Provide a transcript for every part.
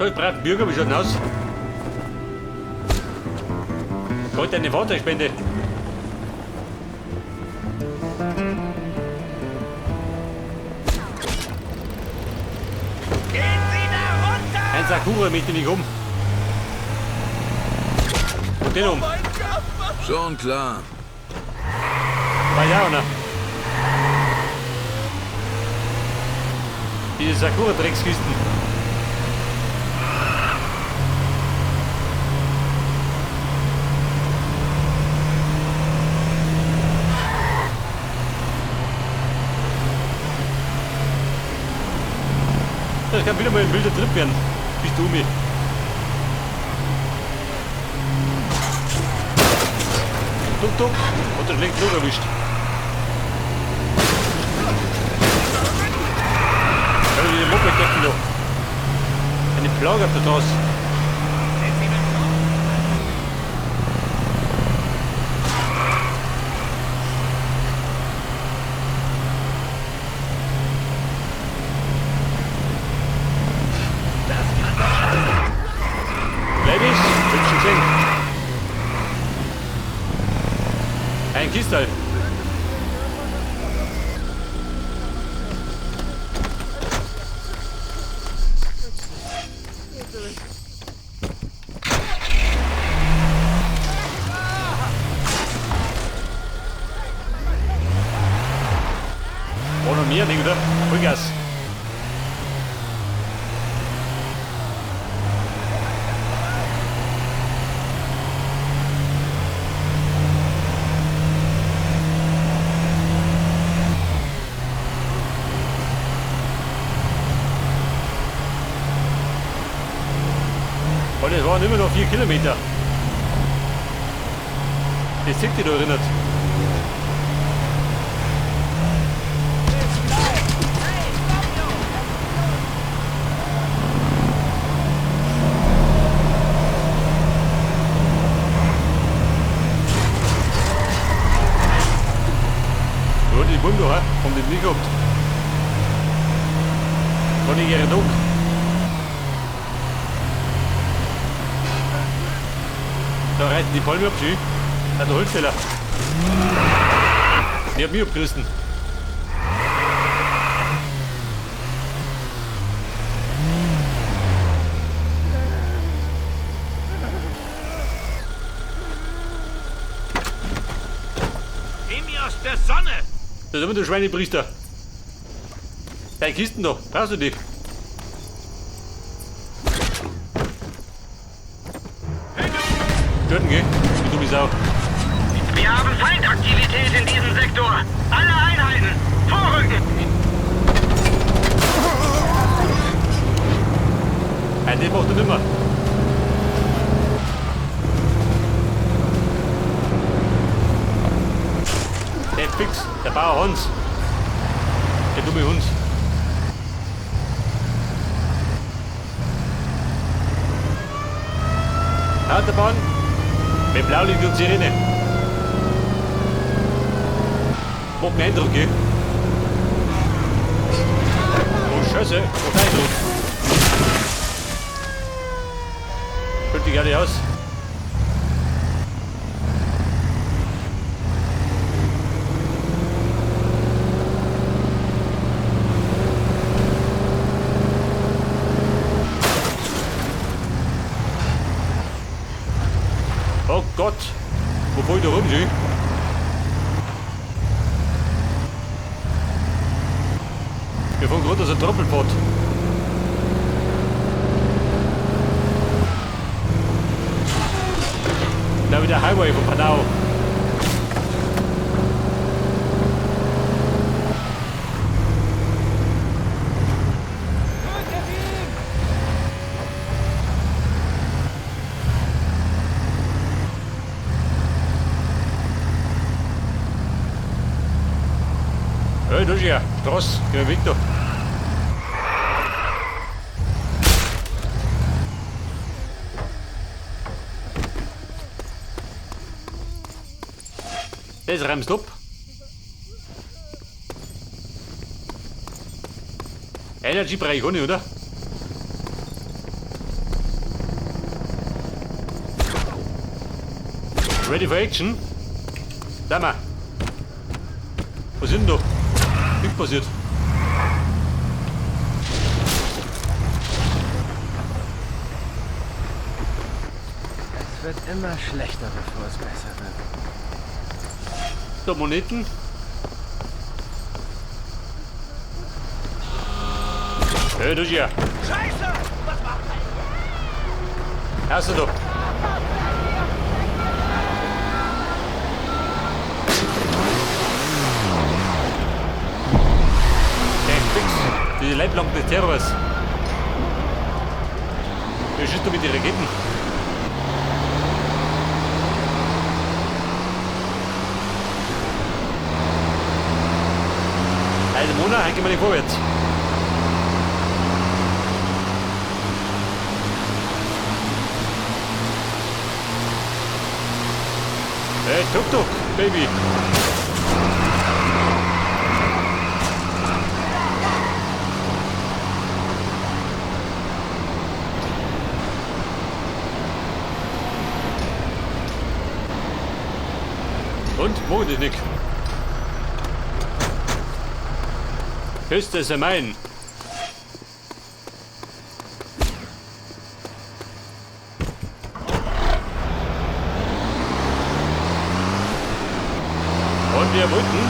Da ist brav Bürger, wie schaut denn aus? Heute eine Fahrzeugspende. Gehen Sie da runter! Ein Sakura möchte nicht um. Und den um. Schon klar. War ja einer. Diese Sakura-Dreckskisten. Das kann wieder mal ein wilder Trip werden. Bist du mir. Tuk tuk. Hat der schlechten Flug erwischt. Kann ich wieder Moped decken da. Eine Plage auf der Straße. Ladies, wünschen gesehen. Ein Kistal. War noch mehr, nicht, oder? Vollgas. Und es waren immer noch 4 Kilometer. Das sieht dich da erinnert. Ja, die Bund da, haben die nicht gehabt. War nicht ihre Druck. Da reißen die Palme ab, schön. Hat der Holzfäller. Die hat mich abgerissen. Geh mir aus der Sonne! Da ist immer der Schweinepriester. Deine Kisten da, brauchst du die? Töten, gell? Die dumme Sau. Wir haben Feindaktivität in diesem Sektor. Alle Einheiten, vorrücken! Nein, den macht er nimmer. Der ist fix, der Bauer Hans. Der dumme Hund. Autobahn mit Blaulicht und Sirene. Macht mir Eindruck, gell? Oh Scheiße, macht Eindruck. Fällt die gar nicht aus. Oh Gott, wo fahr ich da rum, schön? Wir fahren gerade aus der Trommelfahrt. Da wieder Highway von Panau. Hey, da ist ja Straße, geh mal weg da. Das reimst ab. Energy brauche ich auch nicht, oder? Ready for action? Da mal. Was ist denn da? Nichts passiert. Es wird immer schlechter, bevor es besser wird. Da Moneten. Hey, du hier. Scheiße! Was macht er? Hast du doch. Hey, fix. Die Leitplanken des Terrors. Wer schießt du mit den Raketen? Also Mona, heute gehen wir nicht vorwärts. Hey, Tuk-Tuk, Baby. Und? Wo ist Nick? Ist das mein? Und wir wollten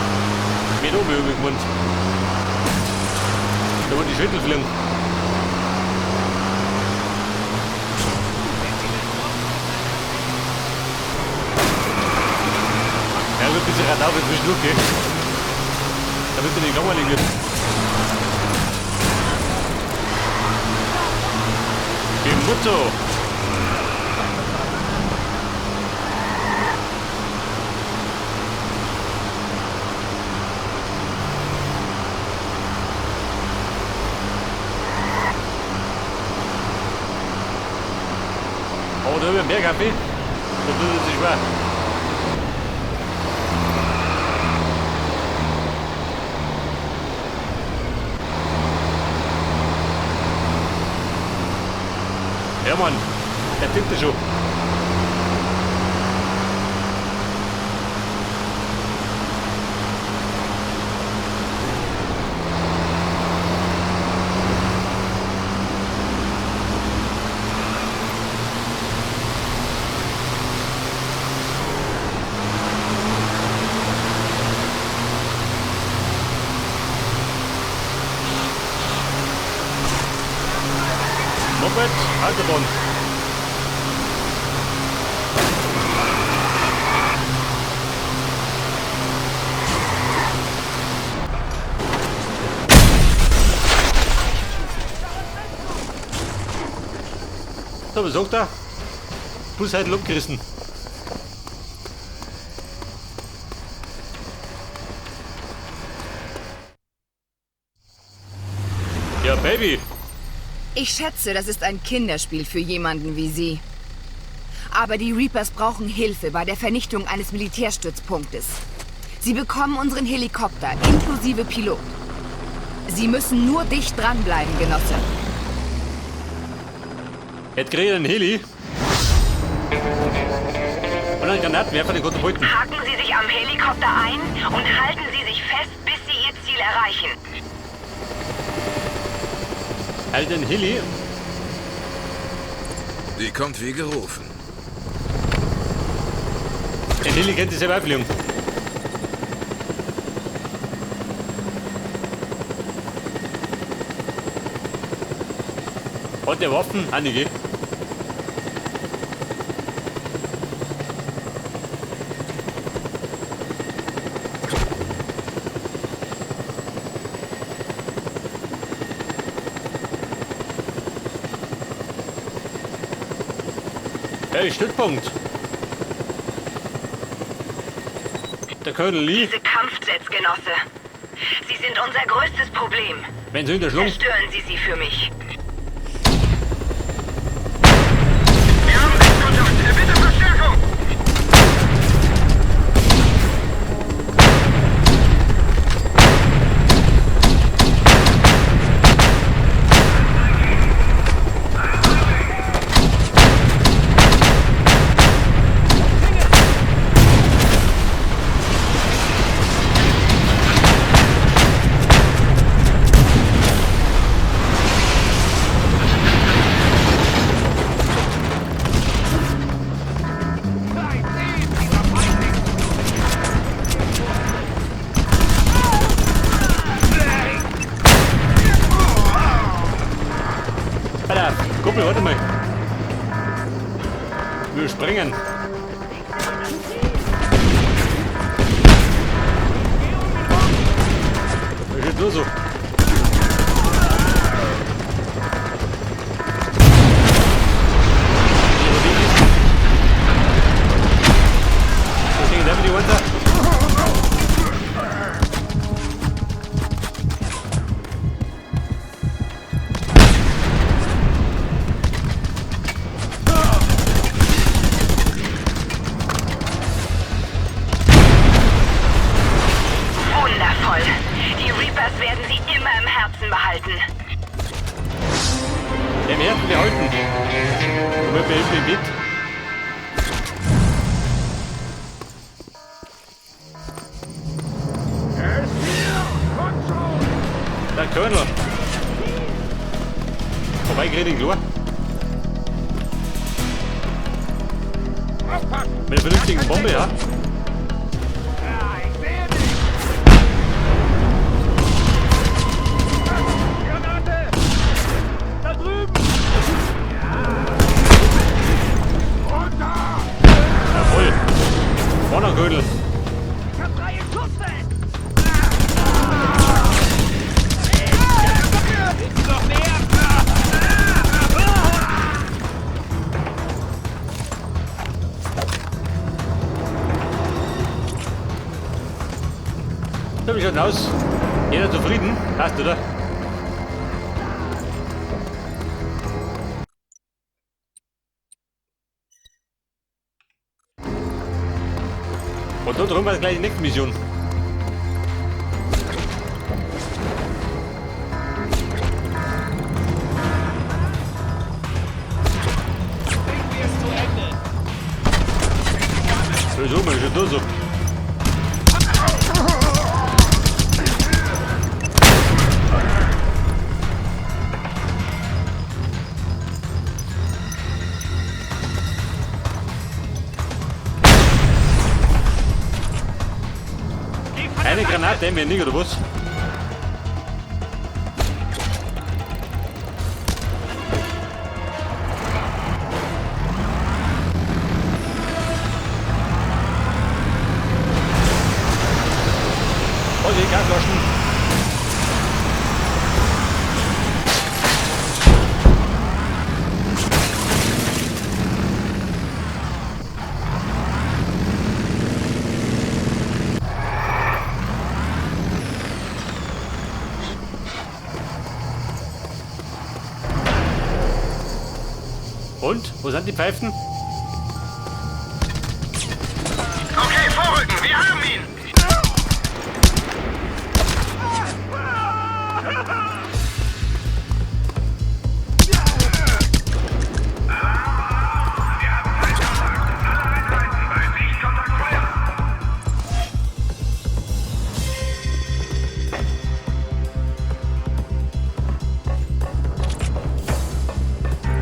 mit oben über den Mund. Da wo die Schüttel fliegen. Ja, gut, ein bisschen Radau wird zwischendurch gehen. Damit er nicht langweilig wird. Die Mutter! Aber da über den Berg, Happy, da tut es sich schwer. Ja Mann, der tippt schon. Moped, Autobahn. So, was sagt er? Bus hat abgerissen. Ja, Baby. Ich schätze, das ist ein Kinderspiel für jemanden wie Sie. Aber die Reapers brauchen Hilfe bei der Vernichtung eines Militärstützpunktes. Sie bekommen unseren Helikopter, inklusive Pilot. Sie müssen nur dicht dranbleiben, Genosse. Jetzt krieg ich einen Heli. Und einen Granatenwerfer, den Katapulten. Haken Sie sich am Helikopter ein und halten Sie sich fest, bis Sie Ihr Ziel erreichen. Halt den Heli. Die kommt wie gerufen. Den Heli kennt sich selber einfliegen. Hat der Waffen? Einige. Hey, Stützpunkt. Der Colonel Lee. Diese Kampfjets, Genosse. Sie sind unser größtes Problem. Wenn sie in der Schlung. Zerstören Sie sie für mich. Wir haben Sichtkontakt. Bitte Verstärkung! Kuppel, warte mal. Wir springen. Was ist nur so? Wundervoll. Die Reapers werden sie immer im Herzen behalten. Im Herzen behalten. Und mit. Der Colonel. Vorbeigeredet, klar. Mit einer vernünftigen Bombe, ja. Jawohl. Vorne Ködel. So, wie schaut denn aus? Jeder zufrieden? Passt, oder? Und da drüben war gleich die nächste Mission. So, mal schon da so. Eine Granate mehr nicht, oder was? Okay, Gasflaschen. Und? Wo sind die Pfeifen? Okay, vorrücken, wir haben ihn!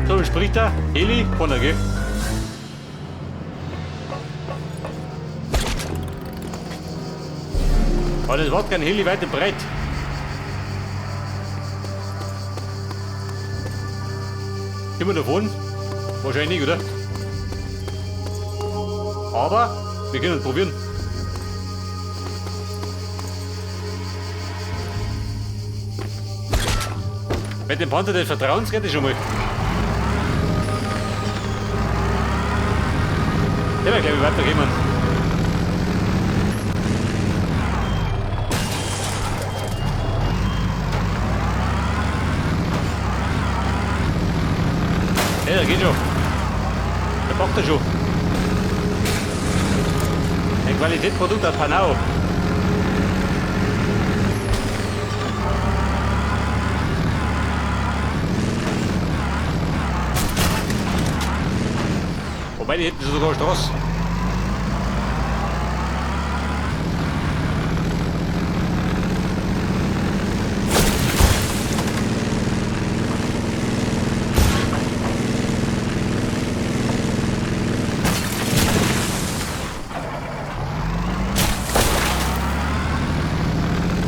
So, wie spricht er? Heli? Vorne, gell? Aber das war kein Heli weit und breit. Sind wir davon? Wahrscheinlich nicht, oder? Aber wir können es probieren. Mit dem Panzer des Vertrauens geht das schon mal. Der wird, glaube ich, weitergehen. Ja, der geht schon. Der packt er schon. Ein Qualitätsprodukt aus Panau. Wobei, die hätten sogar Straße.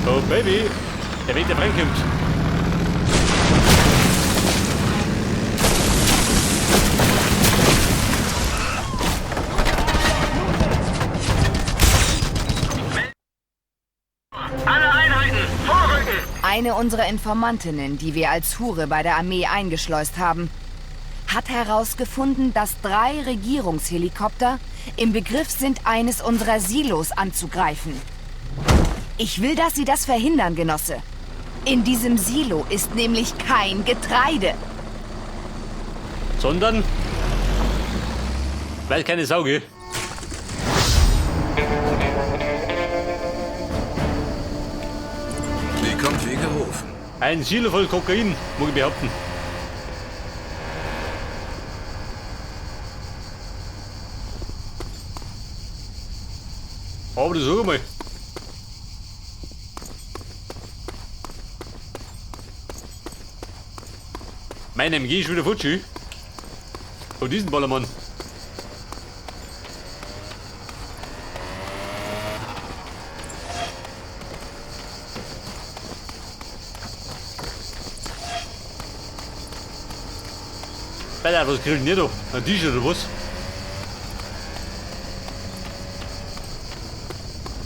Oh Baby, der Weg, der reinkommt. Eine unserer Informantinnen, die wir als Hure bei der Armee eingeschleust haben, hat herausgefunden, dass 3 Regierungshelikopter im Begriff sind, eines unserer Silos anzugreifen. Ich will, dass Sie das verhindern, Genosse. In diesem Silo ist nämlich kein Getreide. Sondern? Weil keine Sau, gell? Die kommt wie gerufen. Ein Silo voll Kokain, muss ich behaupten. Aber das sag mal. Mein MG ist wieder futsch. Von diesem Ballermann. Alter, was grillen die da? Ein Tisch oder was?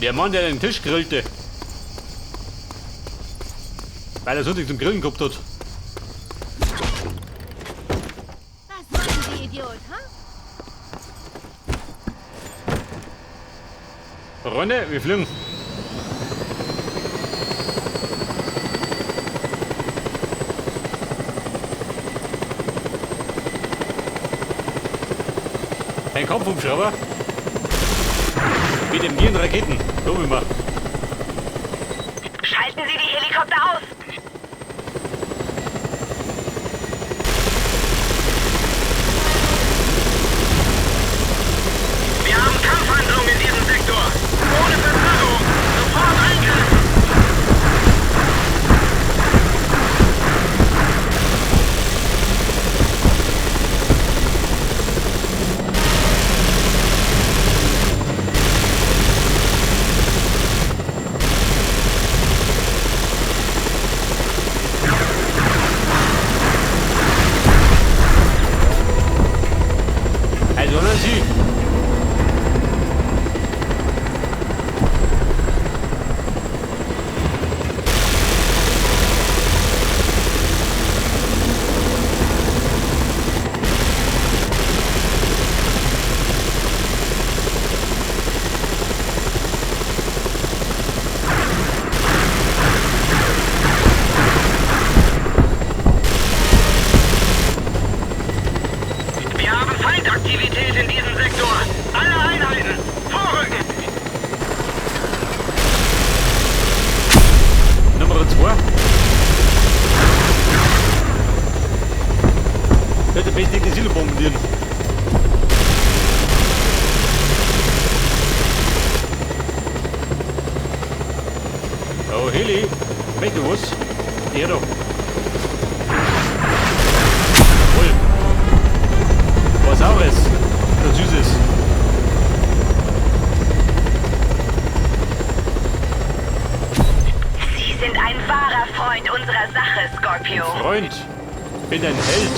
Der Mann, der den Tisch grillte. Weil er so nicht zum Grillen gehabt hat. Was wollen Sie, Idiot, ha? Ronne, wir fliegen. Ein Kampfhubschrauber mit dem G und Raketen. So wie wir. Schalten Sie die Helikopter aus! Wir haben Kampfhandlungen in diesem Sektor. Ohne Verzögerung. Sofort eingreifen. Also, dann Sie. Wir haben Feindaktivität in diesem Sektor. Alle Einheiten, vorrücken! Nummer 2. Bitte beste die Silo bombardieren. Oh, Heli. Weißt du was? Der da. Jawohl. Was Saures. Oder Süßes. Sie sind ein wahrer Freund unserer Sache, Scorpio. Freund. Bin ein Held.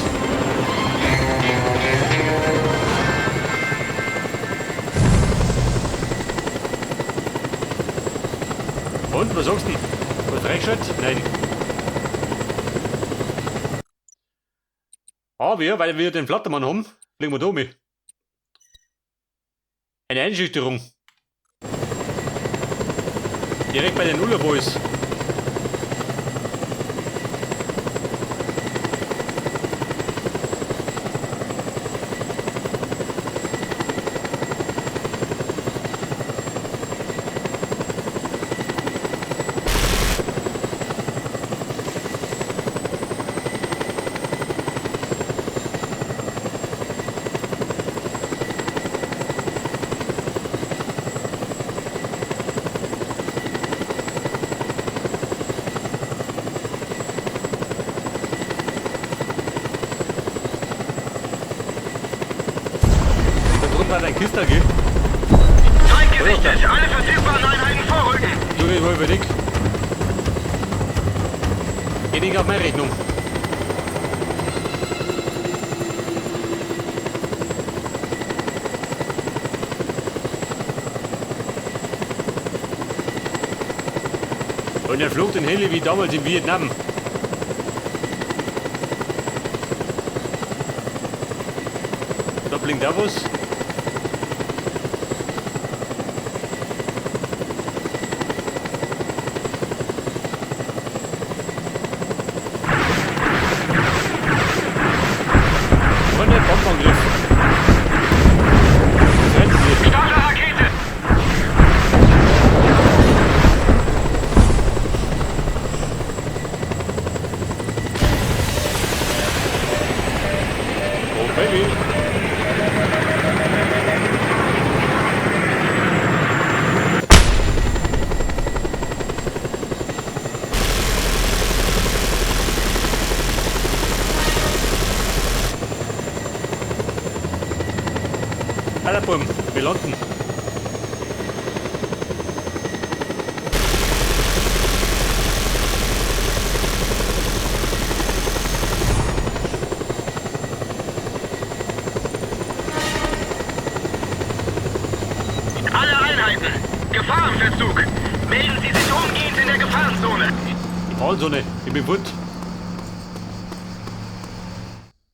Und, was sagst du denn? Was reingeschaut? Nein. Aber, weil wir den Flattermann haben, fliegen wir da mit. Eine Einschüchterung. Direkt bei den Ulla Boys. Da drunten hat ein Kistel, gell? Feind gesichtet! Alle verfügbaren Einheiten vorrücken! Du, ich wohl über dich. Geht nicht auf meine Rechnung. Und Und er flog den Heli wie damals in Vietnam. Da blinkt auch was. Freunde, Bombenangriff. Grenzen. Starte Rakete! Oh Baby. Alter Buben, wir landen. Alle Einheiten! Gefahr im Verzug! Melden Sie sich umgehend in der Gefahrenzone! Gefahrenzone, ich bin fort.